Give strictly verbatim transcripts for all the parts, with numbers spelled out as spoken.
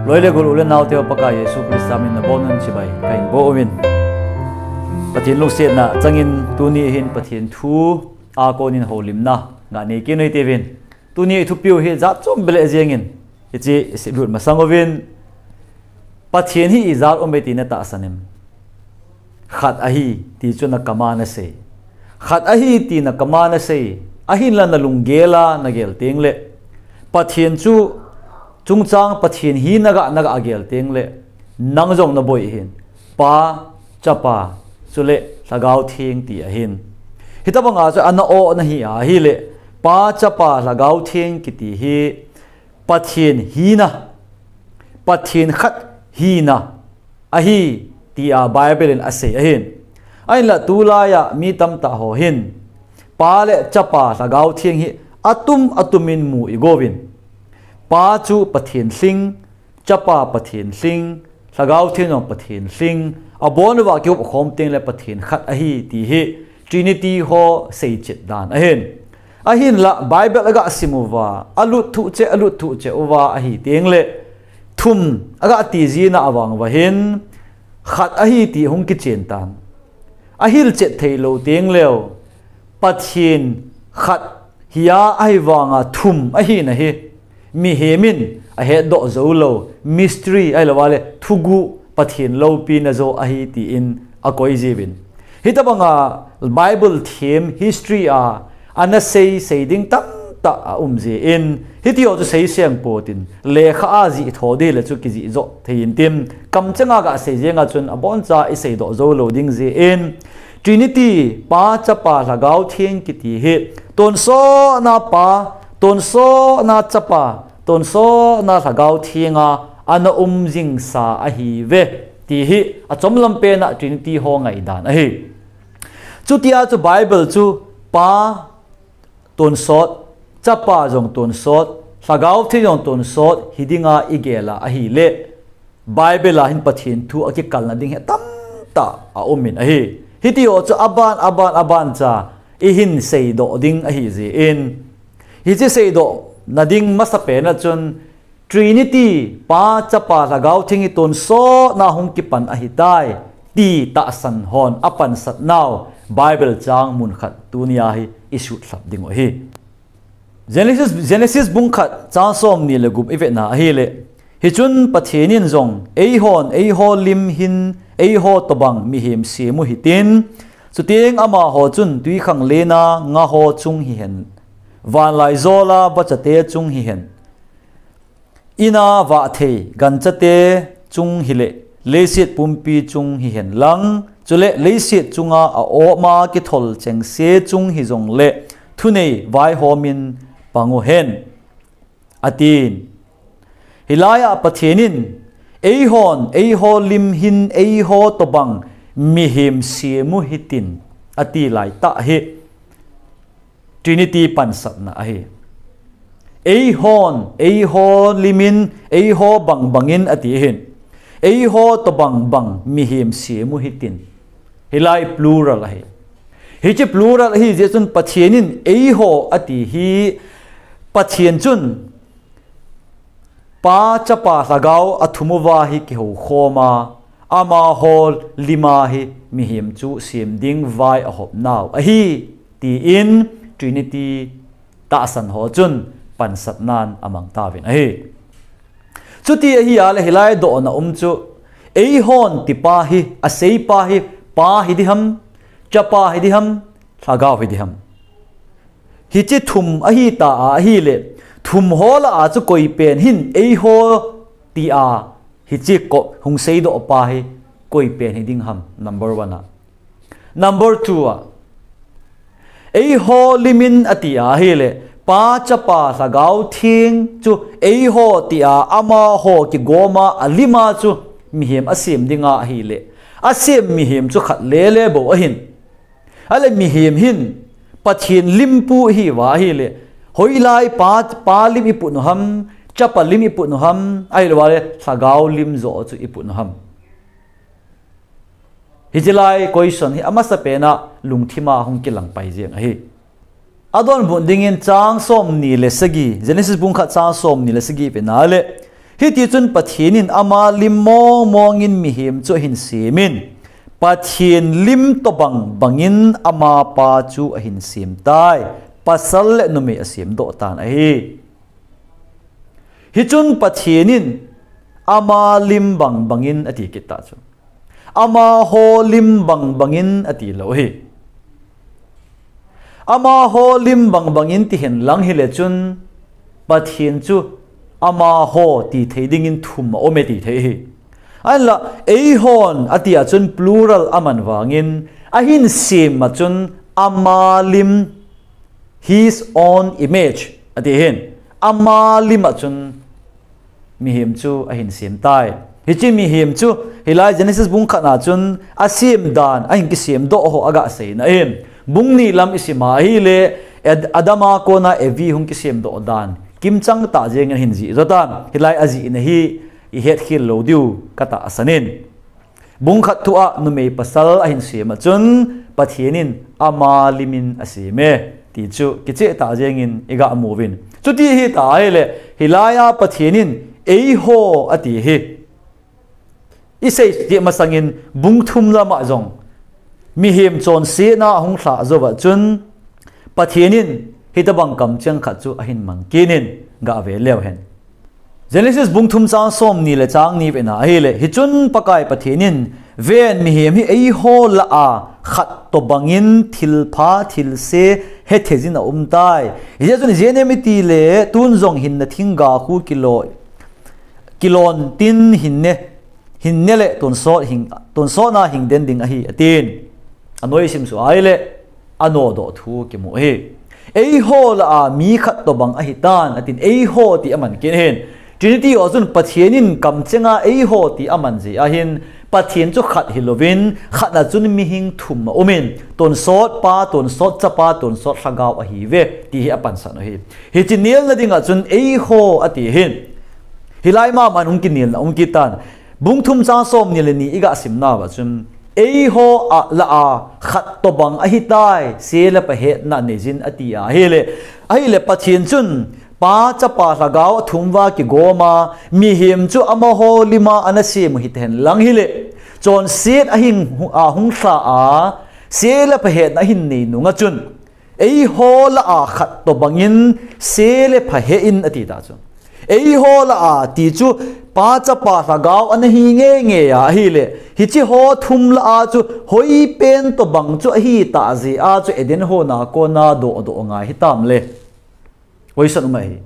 Loi le gol u le nao teu, Pakai Jesu Christa min nabonun chibai kahin bol uvin. Pathen lungsetna changin tuni hin Pathen thu a konin houlimna ngah nei kit u hite uvin. Tuni i thupiu hi jat chom beh le jengin, hiche i sim lut masang uvin, Pathen hi ijat um e ti na tahsan em? Khat ahi ti chu na kama na sei. Khat ahi ti na kama na sei. Ahinla na lunggel a na gel teng le, Pathen chu chungchang Pathen hina ga na ga gel teng le, nang jong na boi hin. Pa, Chapa, chule Lhagao Theng ti ahin. Hitabanga chu ana o na hi ahile, Pa, Chapa, Lhagao Theng kiti hi Pathen hina, Pathen khat hina ahi tia Bible in asei ahin. Ahinla tulai a mi tamtah ho hin Pa le Chapa Lhagao Theng hi atum atumin mu i gouvin. Pa chu Pathen lhing, Chapa Pathen lhing, Lhagao Theng jong Pathen lhing, abon uva kihop khom teng le Pathen khat ahi ti hi Trinity ho seichet dan ahin. Ahinla Bible aga sim uva, alut thuh cheh, alut thuh cheh uva ahi teng le, thum aga ti jina avang uva hin, khat ahi ti hung kichen tan. Ahilchet thei lou teng leu, Pathen khat hi a, ahivanga thum ahi na hi mihem in ahet doh jou lou, mystery ahilou vale, thuguh, Pathen loupina jo ahi tiin akoi jiuvin. Hitabanga Bible them history a ana sei, sei ding tamtah aum jin, hiti ho chu sei seng pouvin, lekha a jih tho ding le chu kijih jo thei intin, kamcheng a ga sei jeng a chun aboncha i sei doh jou lou ding jin, Trinity, Pa, Chapa, Lhagao Theng kiti hi tonsot na Pa, tonsot na Chapa, tonsot na Lhagao Theng a ana um jingsa ahi ve ti hi achom lam pen a Trinity ho ngaidan ahi. Chutia chu Bible chu Pa tonsot, Chapa jong tonsot, Lhagao Theng jong tonsot hi dinga i gel a ahile, Bible a hin Pathen thu akikalna ding hi tamtah aum in ahi. Hiti ho chu aban, aban, aban cha i hin sei doh ding ahi jin, hiche sei doh na ding masa pen a chun Trinity, Pa, Chapa, Lhagao Theng hi tonsot na hung kipan ahitai ti tahsan hon apansat nau Bible chang mun khat tunia hi i sutlhap ding u ahi. Genesis, Genesis bung khat chang som ni le gup i vena ahile, hichun Pathen in jong, eihon eiho lim hin eiho tobang mihem sem u hitin, chuteng amaho chun twikhanglen a nga ho chung hihen, vanlaijol a vachate chung hihen, in a vah thei ganchate chung hile, leiset pumpi chung hihen lang, chule leiset chunga a-om a kithol chengse chung hijongle, thunei vaihom in pang uhen, atin. Hilai a Pathen in, eihon eiho lim hin eiho tobang mihem sem u hitin, ati lai tah hi Trinity pansatna ahi. Eihon eiho lim in, eiho bangbang in ati hin, eiho tobang bang mihem sem u hitin. Hilai plural ahi. Hiche plural ahi jeh chun Pathen in eiho ati hi, Pathen chun Pa, Chapa, Lhagao a thum uva hi kihoukhom a, amaho lim a hi mihem chu sem ding vai ahop nau ahi, tiin Trinity tahsan ho chun pansatnan amang tauvin ahi. Chuti ahi a le hilai dohna um chu, eihon tipa hi, aseipa hi, Pa hi diham, Chapa hi diham, Lhagao hi diham. Hiche thum ahi ta a ahile, thum ho lah a chu koi pen hin eiho ti a, hiche ko hung seidoh pa hi koi pen hi ding ham, number one a. Number two a, eiho lim in ati a ahile, Pa, Chapa, Lhagao Theng chu eiho ti a, amaho kigom a, alim a chu mihem asem ding a ahile, asem mihem chu khat lele bou ahin. Ahile mihem hin Pathen lim pu ihi uva ahile, hoilai Pa, Pa lim iput u ham, Chapa lim iput u ham, ahilou le Lhagao lim joh chu iput u ham. Hiche lai question hi amasa pen a lungthim a hung kilang pai jeng ahi. Adonbut dingin chang som ni le sagi, Genesis bung khat chang som ni le sagi vena le, Hiti chun Pathen in ama lim mong mong in mihem chu ahin sem in, Pathen lim tobang bangin ama pa chu ahin sem tai. Pasal le numei asem doh tan ahi. Hichun Pathen in ama lim bang bangin ati kit ta chu. Amaho lim bang bangin ati lou hi. Amaho lim bang bangin ti hen lang hile chun Pathen chu amaho ti thei dingin thum a um e ti thei hi. Ahinla, eihon ati a chun plural aman vangin ahin sem a chun ama lim, his own image ati hin. Ama lim a chun mihem chu ahin sem tai. Hiche mihem chu hilai Genesis bung khat na chun asem dan, ahin kisem doh ho aga sei na hin. Bung ni lam isim a ahile Ad-, Adam a kona Evi hung kisem doh dan kimchang tah jeng in ahin jih jo tan. Hilai ajih na hi ihet khel lou diu katahsan in. Bung khat thu a numei pasal ahin sem a chun Pathen in ama lim in asem e ti chu kicheh tah jeng in iga mu uvin. Chuti hita ahile, hilai a Pathen in eiho ati hi. Isei ti masang in bung thum lam a jong mihem chonsetna ahung lha jou a chun Pathen in hitobang kamcheng khat chu ahin mang kit in ga ve leu hen. Genesis bung thum chang som ni le chang ni vena ahile, hichun Pakai Pathen in, ven, mihem hi eiho lah a khat tobang in thilpha thilse hethei jin aum tai. Hijeh chun ijeh inem itile tun jong hinna thingga khu kilo, kilon tin hinne, hinne le tonsot hing, tonsot na hing den ding ahi, atin. Anoi sim suh ahile, anodoh thu kimu hi. Eiho lah a mi khat tobang ahitan, atin eiho ti aman kit hin. Trinity ho chun Pathen in kamcheng a eiho ti aman jeh ahin, Pathen chu khat hilouvin, khat a chun mihing thum aumin, tonsot Pa, tonsot Chapa, tonsot Lhagao ahiuve, ti hi apansan u ahi. Hiche nelna dinga chun eiho ati hin. Hilai mama in hung kinelna, hung kitan. Bung thum chang som ni le ni iga simna uva chun, eiho a lah a khat tobang ahitai, se le pha hetna neijin ati ahile, ahile Pathen chun Pa, Chapa, Lhagao athum uva kigom a, mihem chu amaho lim a ana sem u hiten lang hile, chonset ahing, ahung lha a, se le pha hetna ahin nei nunga chun, eiho lah a khat tobang in se le pha he in ati ta chu. Eiho lah a ti chu Pa, Chapa, Lhagao ana hi ngeingei a ahile, hiche ho thum lah a chu hoipen tobang chu ahitah jeh a chu Eden hon a kona dohdoh ngai hitam le. Hoisan um ahi.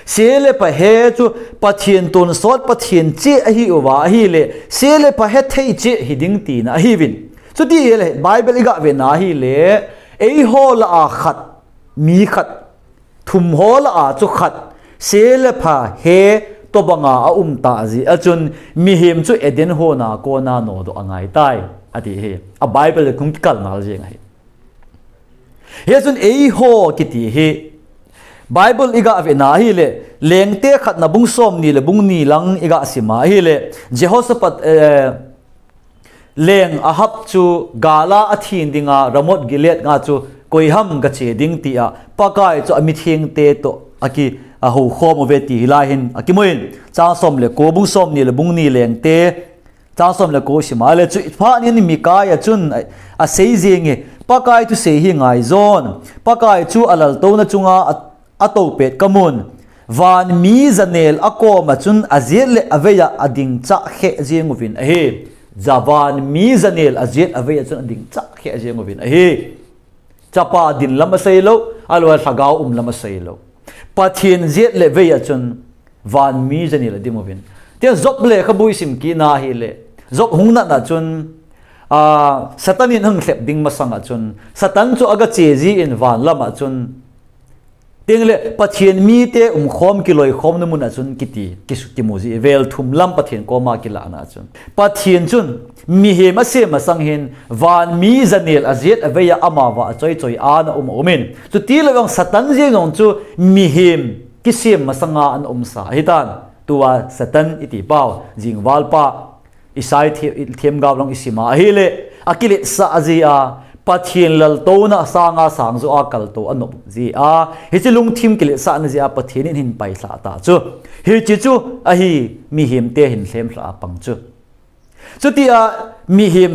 Se le pha he chu Pathen tonsot, Pathen cheh ahiuva ahile, se le pha hethei cheh hiding tina ahiuvin. Chuti ahile, Bible iga vena ahile, eiho lah a khat, mi khat, thum ho lah a chu khat, se le pha he tobanga aum tah jeh a chun, mihem chu Eden hon a kona nodoh angai tai, ati hi. A Bible le kung kikal ngal jeng ahi. Hijeh chun eiho kiti hi Bible iga vena ahile, Lengte khatna bung som ni le bung ni lang iga sima ahile, Jehoshaphat, eh, leng Ahab chu gal a athin dinga Ramoth Gilead nga chu koiham gache ding tia Pakai chu amithengte toh aki, ahoukhom uve ti hilai hin akimun. Chang som le ko bung som ni le bung ni Lengte Chang som le ko sima le, chuphat in Mikaia chun a, asei jenge, Pakai thusei hi ngaijon, Pakai chu alaltouna chunga a, atoupet kamun, vanmi janel akoma chun ajet le aveiya adingchah kheh jeng uvin ahi. Ja vanmi janel ajet aveiya chun adingchah kheh jeng uvin ahi. Chapa din lam aseilou, ahilouleh Lhagao um lam aseilou. Pathen jet le veiya chun vanmi janel ading uvin. Tia Job lekhabu isim kitna ahile, Job hung natna chun, a, Satan in ahung lhep ding masanga chun, Satan chu agache jin van lama chun, tengle Pathen mite umkhom kiloikhomna muna chun kiti, kisu, kimu ji, vel thum lam Pathen koma kilahna chun. Pathen chun mihem asem masang hin, vanmi janel ajet aveiya amavang achoichoi a ana um aumin. Chuti louvang Satan jeng jong chu mihem kisem masanga ana umsa ahitan. Tua Satan iti pau, jingvalpa, Isai the-, themgao lang isima ahile, akiletsah jia, Pathen laltouna sanga sangjo a kaltou anop jia, hiche lungthim kiletsahna jia Pathen in ahin pailhah ta chu, hiche chu ahi, mihemte ahin lhemlhah a pang chu. Chutia mihem,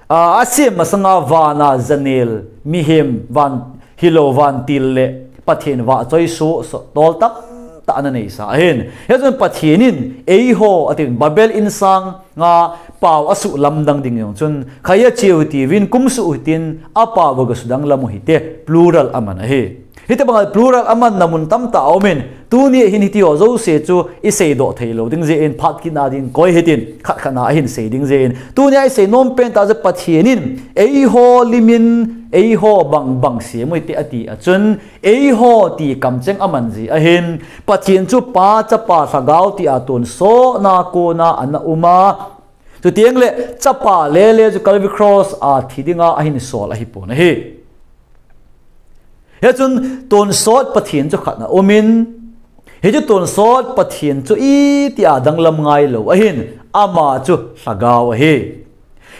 a, asem masanga vana janel, mihem van, hilou vantil le Pathen vahchoi soh, soh tol tamtah ana neisa ahin. Hichun Pathen in eiho atin, Babel insang a pao asuh lamdang ding jong chun, khaia cheu hitiuvin, kumsuh hitin, apao gasudang lam u hite, plural aman ahi. Hitobanga plural amanna mun tamtah aumin, tunia hin hitiho jouse chu iseidoh theilou ding jeh in phat kit a ding koi hitin, khat khat na ahin sei ding jeh in. Tunia isei nom pentah chu Pathen in eiho limin, eiho bangbang sem u hite ati a chun, eiho ti kamcheng aman jeh ahin, Pathen chu Pa, Chapa, Lhagao tia tonsotna kona ana uma. Chuteng le Chapa lele chu Calvary Cross a thi dinga ahin sol ahipon ahi. Hichun tonsot Pathen chu khat ana umin, hichu tonsot Pathen chu itia danglam ngailou ahin, ama chu Lhagao ahi.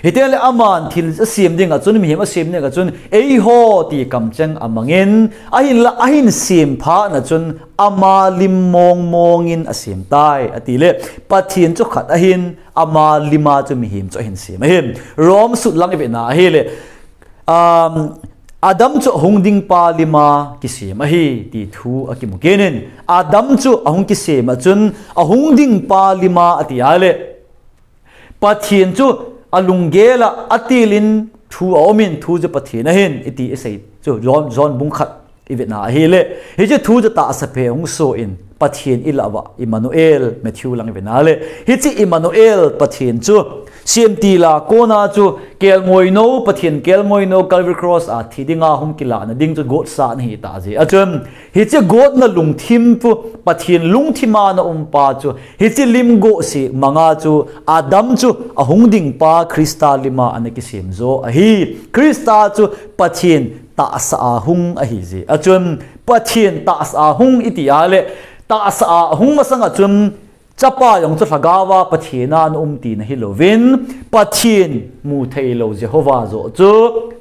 Hiteng le aman thil asem dinga chun, mihem asem dinga chun, eiho ti kamcheng amangin, ahinla ahin sem phat na chun, ama lim mong mongin asem tai, atile, Pathen chu khat ahin, ama lima chu mihem chu ahin sem ahin. Rom sut lang ivet na ahile, um, Adam chu ahung ding pa lima kisem ahi, ti thu akimu kit in. Adam chu ahung kisem a chun, ahung ding pa lima ati a le, Pathen chu alunggel a atilin thu aumin, thu chu Pathen ahin, iti isei chu John, John bung khat ivet na ahile, hiche thu chu tahsa phe hung soh in, Pathen ilah uva, Emmanuel, Matthew lang ivet na le, hiche Emmanuel Pathen chu, semtil a kona chu, kelngoinou, Pathen kelngoinou, Calvary Cross a thi dinga hung kilahna ding chu gotsahna hita jeh a chun, hiche gotna lungthim chu, Pathen lungthim a ana um pa chu, hiche lim gotsah manga chu, Adam chu ahung ding pa Christa lima ana kisem jo ahi. Christa chu Pathen tahsa a hung ahi jeh a chun, Pathen tahsa a hung iti a le, tahsa a hung masang a chun, Chapa jong chu Lhagao a Pathen a ana um tina hilouvin, Pathen mu theilou Jehovah joh chu,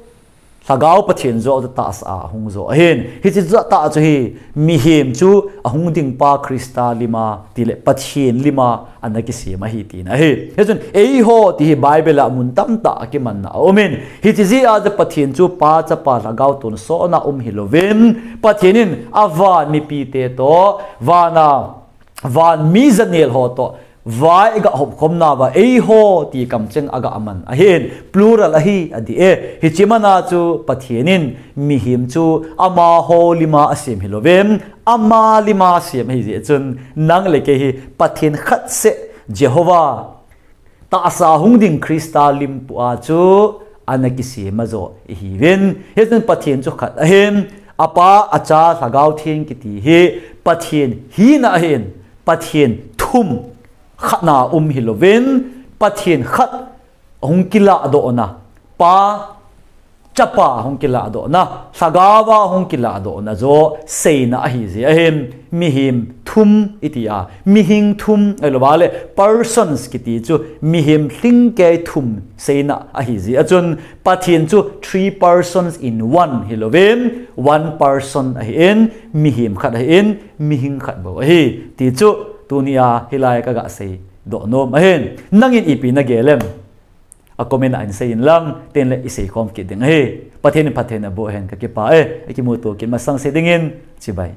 Lhagao Pathen joh chu tahsa a ahung joh ahin. Hiche joh tah chu hi, mihem chu ahung ding pa Christa lima, tile Pathen lima ana kisem ahi tina ahi. Hichun, eiho ti hi Bible a mun tamtah a kimanna aumin. Hiche jeh a chu Pathen chu Pa, Chapa, Lhagao tonsotna um hilouvin, Pathen in avan mipite toh, vana, van mi janel ho toh, vai aga hopkhom nauva, eiho ti kamcheng aga aman ahin, plural ahi, adi e. Hiche mana chu Pathen in mihem chu amaho lima asem hilouvin, ama lima asem ahi jeh chun, nang le kei hi Pathen khat seh, Jehovah, tahsa hung ding Christa lim pu a chu ana kisem a joh ihiuvin. Hichun Pathen chu khat ahin, Apa, Acha, Lhagao Theng kiti hi Pathen hina ahin, Pathen thum khat na um hilouvin, Pathen khat ahung kilahdohna, Pa, Chapa hung kilahdohna, Lhagao a hung kilahdohna joh seina ahi jeh ahin, mihem thum iti a, mihing thum ahilouva le, persons kiti chu mihem lhingkei thum seina ahi jeh a chun, Pathen chu three persons in one hilouvin, one person ahin, mihem khat ahin, mihing khat bou ahi. Ti chu tunia hilai kaga seidoh nom ahin. Nangin ipi nagel em? A comment a hin seiyin lang, tengle isei khom kit ding ahi. Pathen in phatthei naboh hen, kakipah e. Ikimuto kit masang se dingin, chibai.